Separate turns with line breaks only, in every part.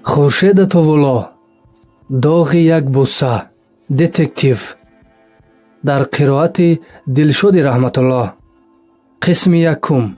Хуршед Атовулло, «Доғи як буса», детектив дар қироати Дилшоди Раҳматулло. Қисми якум.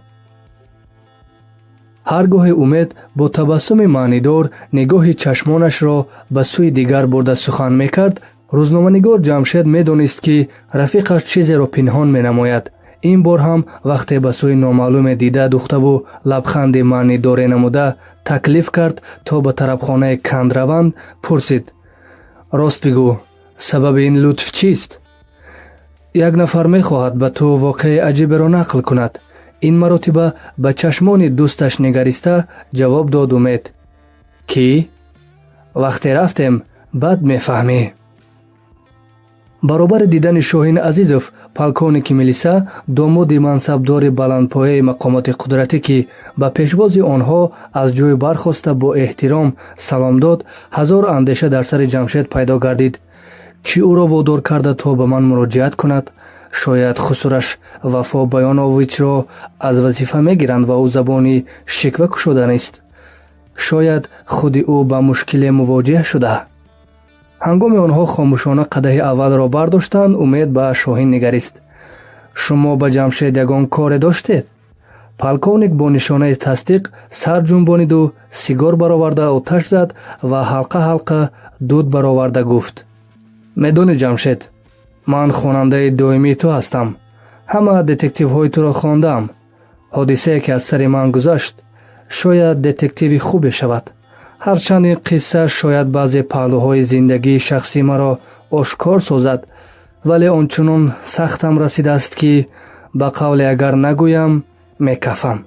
Ҳар гоҳе Умед бо табассуми маънидор нигоҳи чашмонашро ба сӯи дигар бурда сухан мекард, рӯзноманигор Ҷамшед медонист, ки рафиқаш чизеро пинҳон менамояд. Ин бор ҳам вақте ба сӯи номаълуме дида духтаву лабханди маънидоре намуда таклиф кард, то ба тарабхонаи канд раванд, пурсид: «Рост бигӯ, сабаби ин лутф чист?» «Як нафар мехоҳад ба ту воқеаи аҷиберо нақл кунад», ин маротиба ба чашмони дӯсташ нигариста ҷавоб дод Умед. «Кӣ?» «Вақте рафтем, баъд мефаҳмӣ». Баробари дидани Шоҳин Азизов, полковники милиса, домоди мансабдори баландпояи мақомоти қудратӣ, ки ба пешвози онҳо аз ҷой бархоста бо эҳтиром салом дод, ҳазор андеша дар сари Ҷамшед пайдо гардид. Чӣ ӯро водор карда, то ба ман муроҷиат кунад? Шояд хусураш Вафо Баёновичро аз вазифа мегиранд ва ӯ забони шиква кушоданист. Шояд худи ӯ ба мушкиле мувоҷеҳ шуда. Ҳангоми онҳо хомӯшона қадаҳи аввалро бардоштанд, Умед ба Шоҳин нигарист: «Шумо ба Ҷамшед ягон коре доштед?» Полковник бо нишонаи тасдиқ сар ҷунбониду сигор бароварда оташ зад ва ҳалқа ҳалқа дуд бароварда гуфт: «Медонӣ, Ҷамшед, ман хонандаи доимии ту ҳастам. Ҳама детективҳои туро хондаам. Ҳодисае, ки аз сари ман гузашт, шояд детективи хубе шавад. Ҳарчанд ин қисса шояд баъзе паҳлӯҳои зиндагии шахсии маро ошкор созад, вале ончунон сахтам расидааст, ки ба қавле агар нагӯям, мекафам».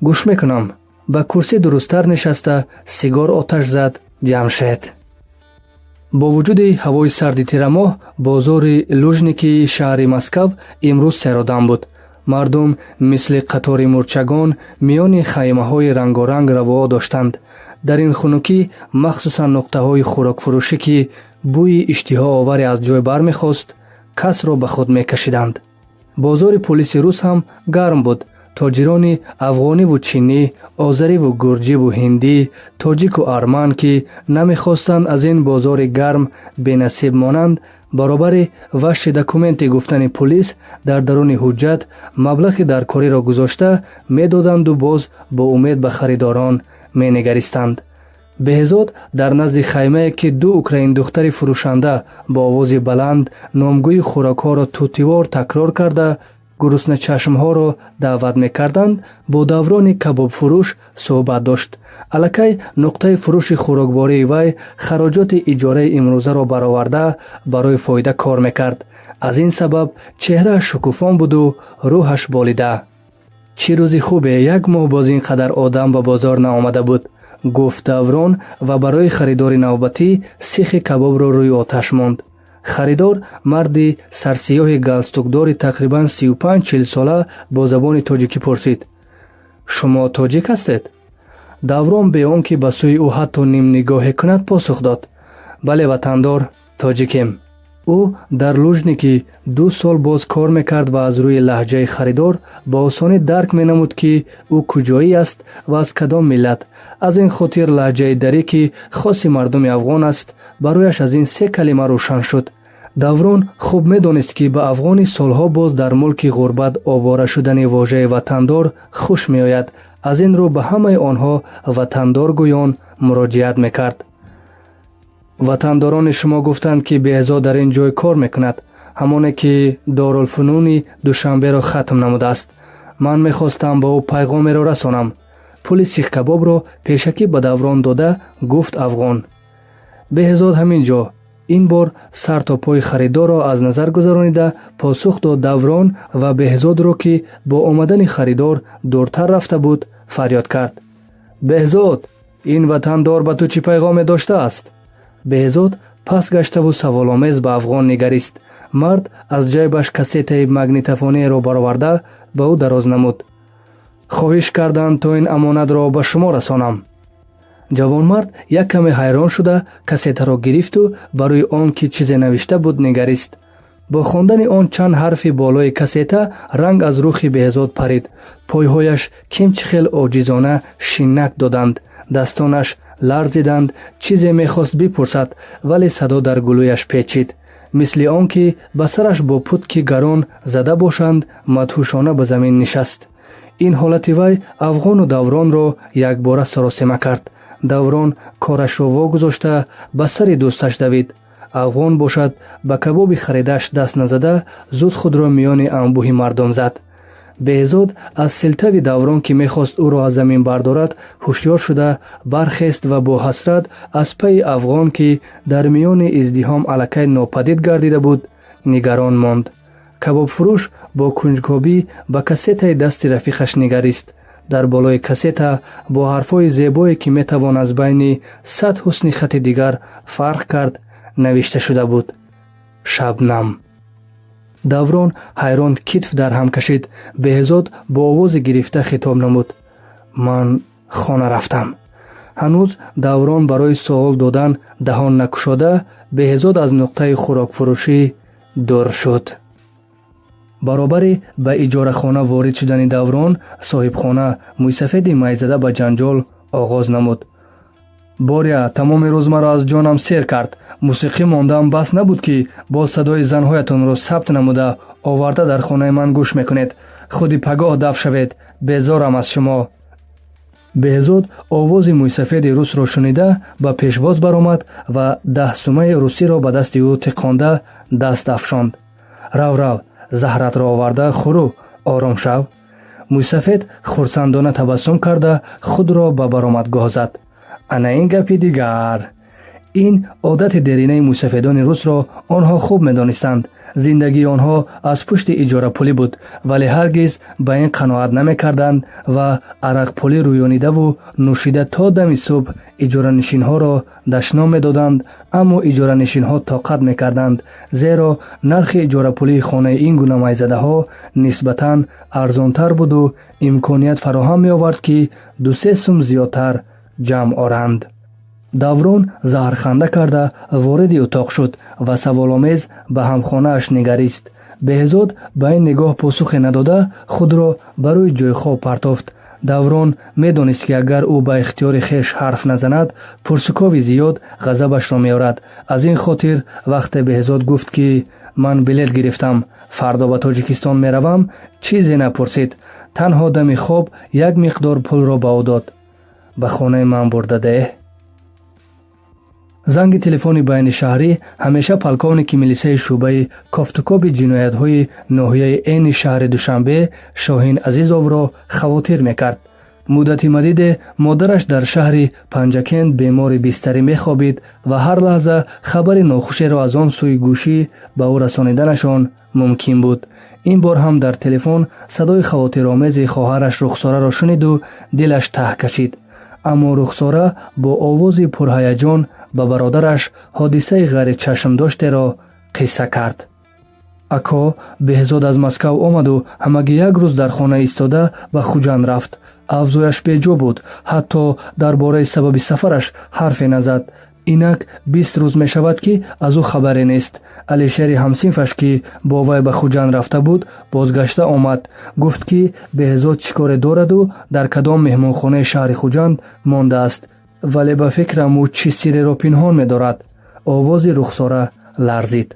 «Гӯш мекунам», ба курсӣ дурусттар нишаста сигор оташ зад Ҷамшед. Бо вуҷуди ҳавои сарди тирамоҳ, бозори Лужникии шаҳри Москав имрӯз серодам буд. Мардум мисли қатори мӯрчагон миёни хаймаҳои рангоранг раво доштанд. Дар ин хунукӣ махсусан нуқтаҳои хӯрокфурӯшӣ, ки бӯи иштиҳооваре аз ҷой бармехост, касро ба худ мекашиданд. Бозори полиси рус ҳам гарм буд. Тоҷирони афғониву чинӣ, озариву гурҷиву ҳиндӣ, тоҷику арман, ки намехостанд аз ин бозори гарм бенасиб монанд, баробари «Ваши документы» гуфтани пулис дар даруни ҳуҷҷат маблағи даркориро гузошта медоданду боз бо умед ба харидорон менигаристанд. Беҳзод дар назди хаймае, ки ду украиндухтари фурӯшанда бо овози баланд номгӯи хӯрокҳоро тутивор такрор карда гурусначашмҳоро даъват мекарданд, бо Даврони кабобфурӯш суҳбат дошт. Аллакай нуқтаи фурӯши хӯроквории вай хароҷоти иҷораи имрӯзаро бароварда, барои фоида кор мекард. Аз ин сабаб чеҳрааш шукуфон буду рӯҳаш болида. «Чӣ рӯзи хубе! Як моҳ боз ин қадар одам ба бозор наомада буд», гуфт Даврон ва барои харидори навбатӣ сихи кабобро рӯи оташ монд. Харидор, марди сарсиёҳи галстукдори тақрибан 35-40 сола, бо забони тоҷикӣ пурсид: «Шумо тоҷик ҳастед?» Даврон бе он ки ба сӯи ӯ ҳатто нимнигоҳе кунад, посух дод: «Бале, ватандор, тоҷикем». Ӯ дар Лужники 2 сол боз кор мекард ва аз рӯи лаҳҷаи харидор ба осонӣ дарк менамуд, ки ӯ куҷоӣ аст ва аз кадом миллат. Аз ин хотир лаҳҷаи дарӣ, ки хоси мардуми афғон аст, барояш аз ин се калима рӯшан шуд. Даврон хуб медонист, ки ба афғони солҳо боз дар мулки ғурбат овора шудани вожаи ватандор хуш меояд. Аз ин рӯ ба ҳамаи онҳо ватандоргӯён муроҷиат мекард. «Ватандорони шумо гуфтанд, ки Беҳзод дар ин ҷой кор мекунад, ҳамоне ки Дорулфунуни Душанберо хатм намудааст. Ман мехостам ба ӯ пайғомеро расонам», пули сихкабобро пешакӣ ба Даврон дода гуфт афғон. «Беҳзод ҳамин ҷо», ин бор сар то пои харидорро аз назар гузаронида посух дод Даврон ва Беҳзодро, ки бо омадани харидор дуртар рафта буд, фарёд кард: «Беҳзод, ин ватандор ба ту чӣ пайғоме доштааст?» Беҳзод пас гаштаву саволомез ба афғон нигарист. Мард аз ҷайбаш кассетаи магнитофонияро бароварда ба ӯ дароз намуд: «Хоҳиш карданд, то ин амонатро ба шумо расонам». Ҷавонмард як каме ҳайрон шуда кассетаро гирифту барои он ки чизе навишта буд нигарист. Бо хондани он чанд ҳарфи болои кассета ранг аз рухи Беҳзод парид, пойҳояш кимчи хел оҷизона шиннак доданд, дастонаш ларзиданд. Чизе мехост бипурсад, вале садо дар гулӯяш печид. Мисли он ки ба сараш бо путки гарон зада бошанд, мадҳушона ба замин нишаст. Ин ҳолати вай Афғону Давронро якбора саросема кард. Даврон корашро вогузошта, ба сари дӯсташ давид. Афғон бошад, ба кабоби харидааш даст назада, зуд худро миёни анбӯҳи мардум зад. Беҳзод аз силтави Даврон, ки мехост ӯро аз замин бардорад, ҳушёр шуда бархест ва бо ҳасрат аз пайи Афғон, ки дар миёни издиҳом аллакай нопадид гардида буд, нигарон монд. Кабобфурӯш бо кунҷкобӣ ба кассетаи дасти рафиқаш нигарист. Дар болои кассета бо ҳарфҳои зебое, ки метавон аз байни 100 ҳусни хати дигар фарқ кард, навишта шуда буд: «Шабнам». Даврон ҳайрон китф дар ҳам кашид. Беҳзод бо овози гирифта хитоб намуд: «Ман хона рафтам». Ҳанӯз Даврон барои суол додан даҳон накушода, Беҳзод аз нуқтаи хӯрокфурӯшӣ дур шуд. Баробари ба иҷорахона ворид шудани Даврон, соҳибхона, мӯйсафеди майзада, ба ҷанҷол оғоз намуд: «Боря тамоми рӯз маро аз ҷонам сер кард. Мусиқӣ мондаам бас набуд, ки боз садои занҳоятонро сабт намуда оварда дар хонаи ман гӯш мекунед. Худи пагоҳ даф шавед, безорам аз шумо». Беҳзод овози мӯйсафеди русро шунида, ба пешвоз баромад ва 10 сумаи русиро ба дасти ӯ тиқонда, даст афшонд: «Рав, рав, заҳратро оварда хӯру ором шав». Мӯйсафед хурсандона табассум карда, худро ба баромадгоҳ зад: «Ана ин гапи дигар». Ин одати деринаи мӯйсафедони русро онҳо хуб медонистанд. Зиндагии онҳо аз пушти иҷорапулӣ буд, вале ҳаргиз ба ин қаноат намекарданд ва арақпулӣ рӯёнидаву нӯшида, то дами субҳ иҷоранишинҳоро дашном медоданд. Аммо иҷоранишинҳо тоқат мекарданд, зеро нархи иҷорапулии хонаи ин гуна майзадаҳо нисбатан арзонтар буду имконият фароҳам меовард, ки ду-се сум зиёдтар ҷамъ оранд. Даврон заҳрханда карда вориди утоқ шуд ва саволомез ба ҳамхонааш нигарист. Беҳзод ба ин нигоҳ посухе надода, худро ба рӯи ҷойхоб партофт. Даврон медонист, ки агар ӯ ба ихтиёри хеш ҳарф назанад, пурсукови зиёд ғазабашро меорад. Аз ин хотир вақте Беҳзод гуфт, ки «Ман билет гирифтам, фардо ба Тоҷикистон меравам», чизе напурсид. Танҳо дами хоб як миқдор пулро ба ӯ дод: «Ба хонаи ман бурда деҳ». Занги телефони байнишаҳрӣ ҳамеша полковники милисаи шӯъбаи кофтукоби ҷиноятҳои ноҳияи Эни шаҳри Душанбе, Шоҳин Азизовро хавотир мекард. Муддати мадиде модараш дар шаҳри Панҷакент бемори бистарӣ мехобид ва ҳар лаҳза хабари нохушеро аз он сӯи гӯшӣ ба ӯ расониданашон мумкин буд. Ин бор ҳам дар телефон садои хавотиромези хоҳараш Рухсораро шуниду дилаш таҳ кашид. Аммо Рухсора бо овози пурҳаяҷон ба бародараш ҳодисаи ғайричашмдоштеро қисса кард: «Ако, Беҳзод аз Москав омаду ҳамагӣ як рӯз дар хона истода, ба Хуҷанд рафт. Авзояш беҷо буд, ҳатто дар бораи сабаби сафараш ҳарфе назад. Инак 20 рӯз мешавад, ки аз ӯ хабаре нест. Алишери ҳамсинфаш, ки бо вай ба Хуҷанд рафта буд, бозгашта омад. Гуфт, ки Беҳзод чӣ коре дораду дар кадом меҳмонхонаи шаҳри Хуҷанд мондааст, вале ба фикрам, ӯ чӣ сирреро пинҳон медорад». Овози Рухсора ларзид.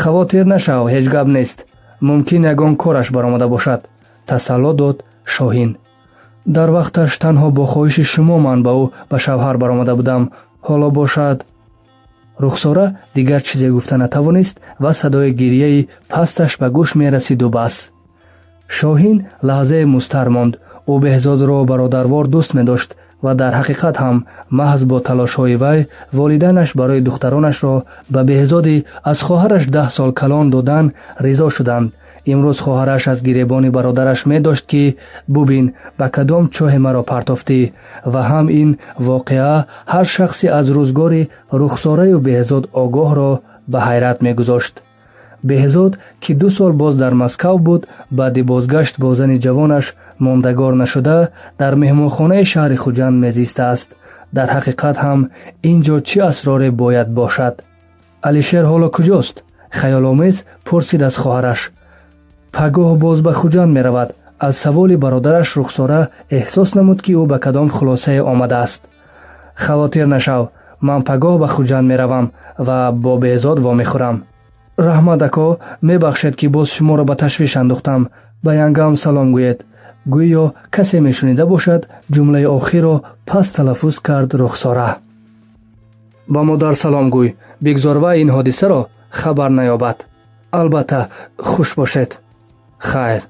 «Хавотир нашав, ҳеҷ гап нест. Мумкин ягон кораш баромада бошад», тасалло дод Шоҳин. «Дар вақташ танҳо бо хоҳиши шумо ман ба ӯ ба шавҳар баромада будам. Ҳоло бошад...» Рухсора дигар чизе гуфта натавонист ва садои гирияи пасташ ба гӯш мерасиду бас. Шоҳин лаҳзае музтар монд. Ӯ Беҳзодро бародарвор дӯст медошт ва дар ҳақиқат ҳам маҳз бо талошҳои вай волидайнаш барои духтаронашро ба Беҳзоди аз хоҳараш 10 сол калон додан ризо шуданд. Имрӯз хоҳараш аз гиребони бародараш медошт, ки бубин, ба кадом чоҳе маро партофтӣ. Ва ҳам ин воқеа ҳар шахсе аз рӯзгори Рухсораю Беҳзод огоҳро ба ҳайрат мегузошт. Беҳзод, ки 2 сол боз дар Москав буд, баъди бозгашт бо зани ҷавонаш мондагор нашуда, дар меҳмонхонаи шаҳри Хуҷанд мезистааст. Дар ҳақиқат ҳам ин ҷо чӣ асроре бояд бошад? «Алишер ҳоло куҷост?» хаёломез пурсид аз хоҳараш. «Пагоҳ боз ба Хуҷанд меравад». Аз саволи бародараш Рухсора эҳсос намуд, ки ӯ ба кадом хулосае омадааст. Хавотир нашав, ман пагоҳ ба Хуҷанд меравам ва бо Беҳзод вомехӯрам. Раҳмат, ако, мебахшед, ки боз шуморо ба ташвиш андохтам. Ба янгам салом гӯед. Гӯё касе мешунида бошад, ҷумлаи охирро пас талаффуз кард Рухсора. Ба модар салом гӯй, бигзор вай ин ҳодисаро хабар наёбад. Албатта, хуш бошед. Хайр.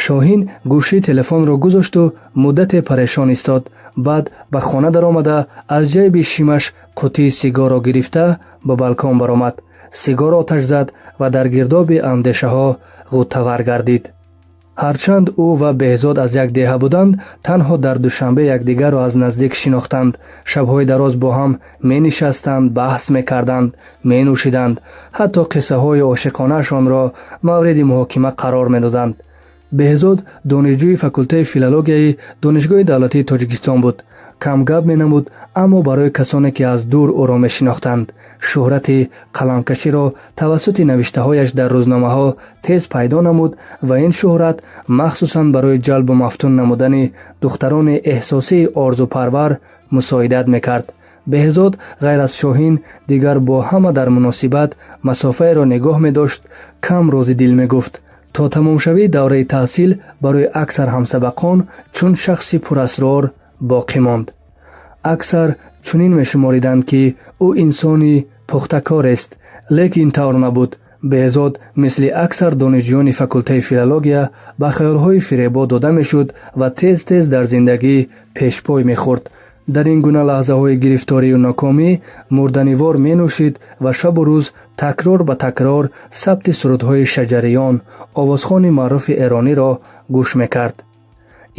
Шоҳин гӯшии телефонро гузошту муддате парешон истод. Баъд ба хона даромада, аз ҷайби шимаш қуттии сигорро гирифта, ба балкон баромад, сигор оташ зад ва дар гирдоби андешаҳо ғуттавар гардид. Ҳарчанд ӯ ва Беҳзод аз як деҳа буданд, танҳо дар Душанбе якдигарро аз наздик шинохтанд. Шабҳои дароз бо ҳам менишастанд, баҳс мекарданд, менӯшиданд, ҳатто қиссаҳои ошиқонаашонро мавриди муҳокима қарор медоданд. Беҳзод донишҷӯи факултаи филологияи Донишгоҳи давлатии Тоҷикистон буд. Камгап менамуд, аммо барои касоне, ки аз дур ӯро мешинохтанд, шӯҳрати қаламкаширо тавассути навиштаҳояш дар рӯзномаҳо тез пайдо намуд ва ин шӯҳрат махсусан барои ҷалбу мафтун намудани духтарони эҳсосии орзупарвар мусоидат мекард. Беҳзод ғайр аз Шоҳин дигар бо ҳама дар муносибат масофаеро нигоҳ медошт, кам рози дил мегуфт. То тамомшавии давраи таҳсил барои аксар ҳамсабақон чун шахси пурасрор боқӣ монд. Аксар чунин мешумориданд, ки ӯ инсони пухтакорест, лекин ин тавр набуд. Беҳзод мисли аксар донишҷӯёни факултаи филология ба хаёлҳои фиребо дода мешуд ва тез тез дар зиндагӣ пешпой мехӯрд. Дар ин гуна лаҳзаҳои гирифторию нокомӣ мурданивор менӯшид ва шабу рӯз такрор ба такрор сабти сурудҳои Шаҷариён, овозхони маъруфи эрониро, гӯш мекард.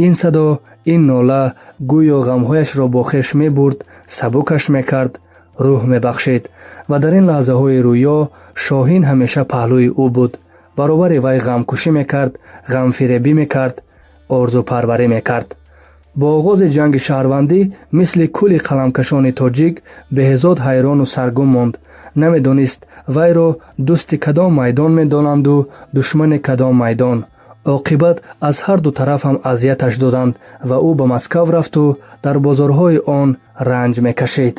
Ин садо, ин нола гӯё ғамҳояшро бо хеш мебурд, сабукаш мекард, рӯҳ мебахшид. Ва дар ин лаҳзаҳои рӯё Шоҳин ҳамеша паҳлӯи ӯ буд, баробари вай ғамкушӣ мекард, ғамфиребӣ мекард, орзупарварӣ мекард. Бо оғози ҷанги шаҳрвандӣ, мисли кулли қаламкашони тоҷик, Беҳзод ҳайрону саргум монд. Намедонист, вайро дӯсти кадом майдон медонанду душмани кадом майдон. Оқибат аз ҳарду тараф ҳам азияташ доданд ва ӯ ба Москав рафту дар бозорҳои он ранҷ мекашид.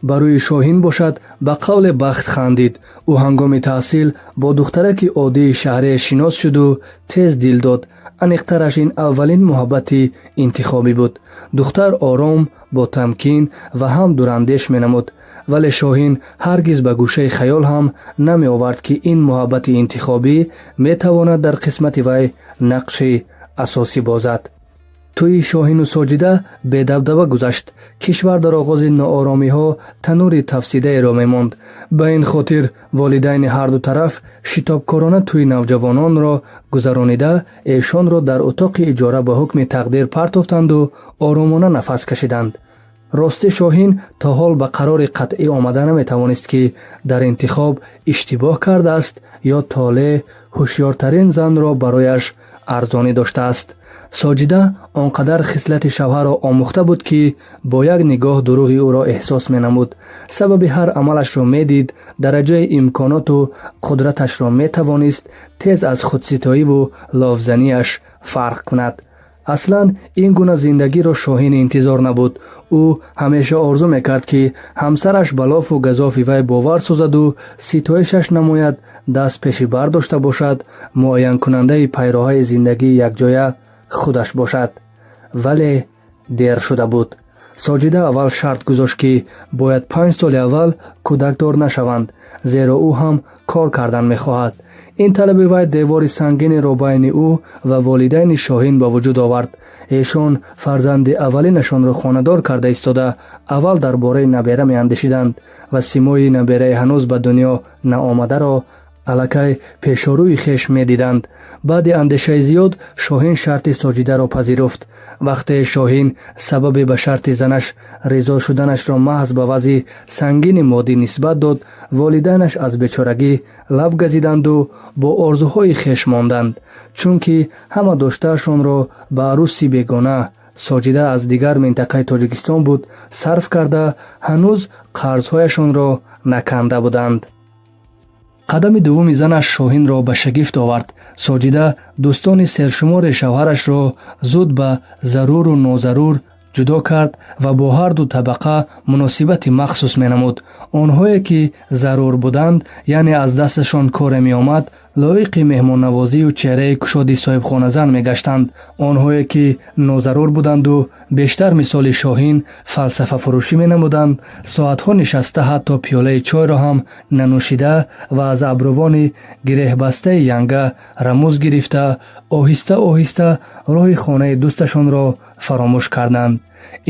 Ба рӯи Шоҳин бошад, ба қавле бахт хандид. Ӯ ҳангоми таҳсил бо духтараки оддии шаҳрие шинос шуду тез дил дод. Аниқтараш, ин аввалин муҳаббати интихобӣ буд. Духтар ором, бо тамкин ва ҳам дурандеш менамуд, вале Шоҳин ҳаргиз ба гӯшаи хаёл ҳам намеовард, ки ин муҳаббати интихобӣ метавонад дар қисмати вай нақши асосӣ бозад. Тӯйи Шоҳину Соҷида бедабдаба гузашт. Кишвар дар оғози нооромиҳо танури тафсидаеро мемонд. Ба ин хотир волидайни ҳарду тараф шитобкорона тӯйи навҷавононро гузаронида, эшонро дар утоқи иҷора ба ҳукми тақдир партофтанду оромона нафас кашиданд. Ростӣ, Шоҳин то ҳол ба қарори қатъӣ омада наметавонист, ки дар интихоб иштибоҳ кардааст ё толеъ ҳушёртарин занро барояш арзонӣ доштааст. Соҷида он қадар хислати шавҳарро омӯхта буд, ки бо як нигоҳ дурӯғи ӯро эҳсос менамуд, сабаби ҳар амалашро медид, дараҷаи имконоту қудраташро метавонист тез аз худситоиву лофзанияш фарқ кунад. Аслан ин гуна зиндагиро Шоҳин интизор набуд. Ӯ ҳамеша орзу мекард, ки ҳамсараш ба лофу газофи вай бовар созаду ситоишаш намояд, даст пеши бар дошта бошад, муайянкунандаи пайроҳаи зиндагии якҷоя худаш бошад. Вале дер шуда буд. Соҷида аввал шарт гузошт, ки бояд 5 соли аввал кӯдакдор нашаванд, зеро ӯ ҳам кор кардан мехоҳад. Ин талаби вай девори сангинеро байни ӯ ва волидайни Шоҳин ба вуҷуд овард. Эшон фарзанди аввалинашонро хонадор карда истода, аввал дар бораи набера меандешиданд ва симои набераи ҳанӯз ба дунё наомадаро аллакай пешорӯи хеш медиданд. Баъди андешаи зиёд Шоҳин шарти Соҷидаро пазируфт. Вақте Шоҳин сабаби ба шарти занаш ризо шуданашро маҳз ба вазъи сангини моддӣ нисбат дод, волидайнаш аз бечорагӣ лаб газиданду бо орзуҳои хеш монданд, чунки ҳама доштаашонро ба арӯси бегона, Соҷида аз дигар минтақаи Тоҷикистон буд, сарф карда, ҳанӯз қарзҳояшонро наканда буданд. Қадами дуввуми занаш Шоҳинро ба шагифт овард. Соҷида дӯстони сершумори шавҳарашро зуд ба заруру нозарур Ҷудо кард ва бо ҳарду табақа муносибати махсус менамуд. Онҳое ки зарур буданд, яъне аз дасташон коре меомад, лоиқи меҳмоннавозию чеҳраи кушоди соҳибхоназан мегаштанд. Онҳое ки нозарур буданду бештар мисоли Шоҳин фалсафафурӯшӣ менамуданд, соатҳо нишаста, ҳатто пиёлаи чойро ҳам нанӯшида ва аз абрувони гиреҳбастаи янга рамуз гирифта, оҳиста оҳиста роҳи хонаи дӯсташонро фаромӯш карданд.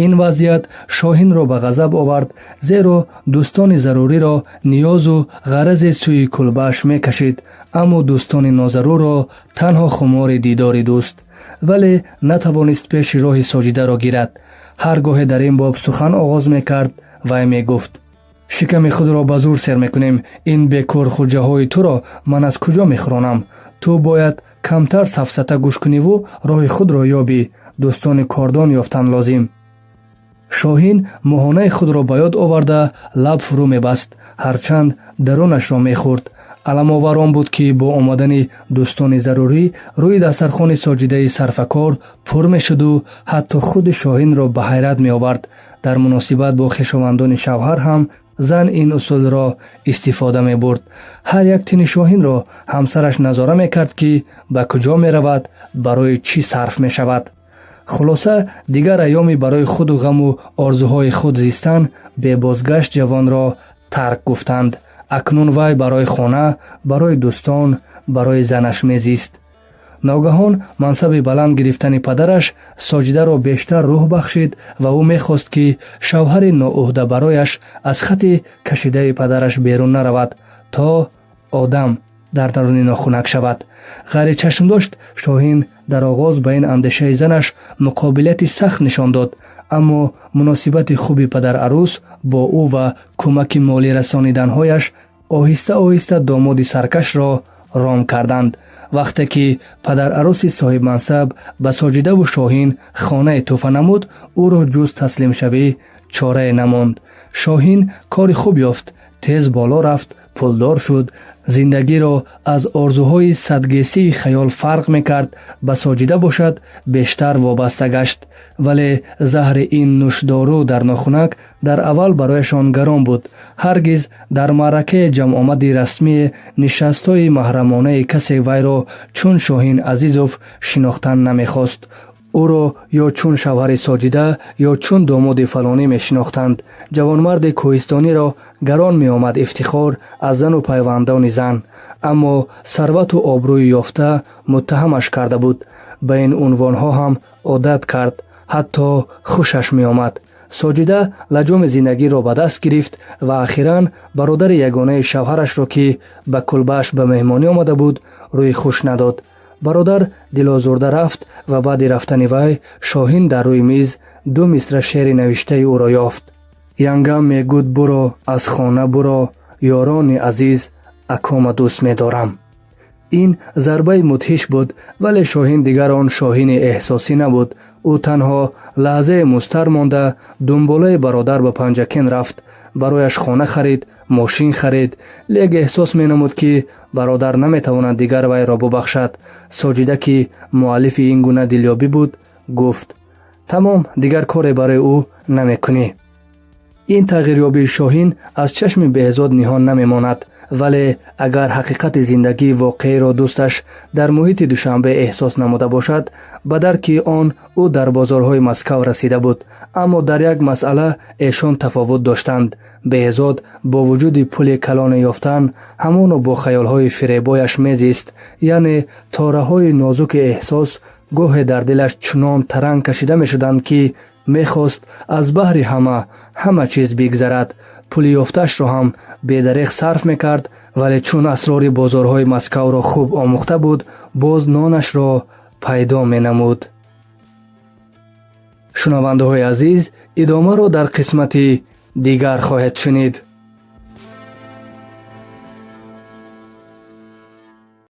Ин вазъият Шоҳинро ба ғазаб овард, зеро дӯстони заруриро ниёзу ғаразе сӯи кулбааш мекашид, аммо дӯстони нозарурро танҳо хумори дидори дӯст. Вале натавонист пеши роҳи Соҷидаро гирад. Ҳар гоҳе дар ин боб сухан оғоз мекард, вай мегуфт: «Шиками худро ба зур сер мекунем, ин бекорхӯҷаҳои туро ман аз куҷо мехӯронам? Ту бояд камтар сафсата гӯш куниву роҳи худро ёбӣ, дӯстони кордон ёфтан лозим». Шоҳин моҳонаи худро ба ёд оварда, лаб фурӯ мебаст, ҳарчанд дарунашро мехӯрд. Аламовар он буд, ки бо омадани дӯстони зарурӣ рӯи дастархони Соҷидаи сарфакор пур мешуду ҳатто худи Шоҳинро ба ҳайрат меовард. Дар муносибат бо хешовандони шавҳар ҳам зан ин усулро истифода мебурд. Ҳар як тини Шоҳинро ҳамсараш назора мекард, ки ба куҷо меравад, барои чӣ сарф мешавад. Хулоса, дигар айёми барои худу ғаму орзуҳои худ зистан бебозгашт ҷавонро тарк гуфтанд. Акнун вай барои хона, барои дӯстон, барои занаш мезист. Ногаҳон мансаби баланд гирифтани падараш Соҷидаро бештар рӯҳ бахшид ва ӯ мехост, ки шавҳари ноӯҳда барояш аз хати кашидаи падараш берун наравад, то одам дар даруни нохунак шавад. Ғайричашмдошт Шоҳин дар оғоз ба ин андешаи занаш муқобилияти сахт нишон дод, аммо муносибати хуби падарарӯс бо ӯ ва кӯмаки молӣ расониданҳояш оҳиста оҳиста домоди саркашро ром карданд. Вақте ки падарарӯси соҳибмансаб ба Соҷидаву Шоҳин хонае тӯҳфа намуд, ӯро ҷуз таслимшавӣ чорае намонд. Шоҳин кори хуб ёфт, тез боло рафт, пулдор шуд, зиндагиро аз орзуҳои садгесии хаёл фарқ мекард, ба Соҷида бошад бештар вобаста гашт. Вале заҳри ин нӯшдору дар нохунак дар аввал барояшон гарон буд. Ҳаргиз дар маъракаи ҷамъомади расмие, нишастҳои маҳрамонаи касе вайро чун Шоҳин Азизов шинохтан намехост. Ӯро ё чун шавҳари Соҷида, ё чун домоди фалонӣ мешинохтанд. Ҷавонмарди кӯҳистониро гарон меомад ифтихор аз зану пайвандони зан, аммо сарвату обрӯи ёфта муттаҳамаш карда буд. Ба ин унвонҳо ҳам одат кард, ҳатто хушаш меомад. Соҷида лаҷоми зиндагиро ба даст гирифт ва ахиран бародари ягонаи шавҳарашро, ки ба кулбааш ба меҳмонӣ омада буд, рӯи хуш надод. Бародар дилозурда рафт ва баъди рафтани вай Шоҳин дар рӯи миз ду мисра шеъри навиштаи ӯро ёфт: «Янгам мегӯд буро, аз хона буро, ёрони азиз, акома дӯст медорам». Ин зарбаи мудҳиш буд, вале Шоҳин дигар он Шоҳини эҳсосӣ набуд. Ӯ танҳо лаҳзае музтар монда, дунболаи бародар ба Панҷакен рафт, барояш хона харид, мошин харид, лек эҳсос менамуд, ки бародар наметавонад дигар вайро бубахшад. Соҷида, ки муаллифи ин гуна дилёбӣ буд, гуфт: «Тамом, дигар коре барои ӯ намекунӣ». Ин тағйирёбии Шоҳин аз чашми Беҳзод ниҳон намемонад, вале агар ҳақиқати зиндагии воқеиро дӯсташ дар муҳити Душанбе эҳсос намуда бошад, ба дарки он ӯ дар бозорҳои Москав расида буд. Аммо дар як масъала эшон тафовут доштанд. Беҳзод бо вуҷуди пули калоне ёфтан ҳамоно бо хаёлҳои фиребояш мезист, яъне тораҳои нозуки эҳсос гоҳе дар дилаш чунон таранг кашида мешуданд, ки мехост аз баҳри ҳама ҳама чиз бигзарад. Пули ёфтаашро ҳам бедареғ сарф мекард, вале чун асрори бозорҳои Москавро хуб омӯхта буд, боз нонашро пайдо менамуд. Шунавандаҳои азиз, идомаро дар қисмати дигар хоҳед шунид.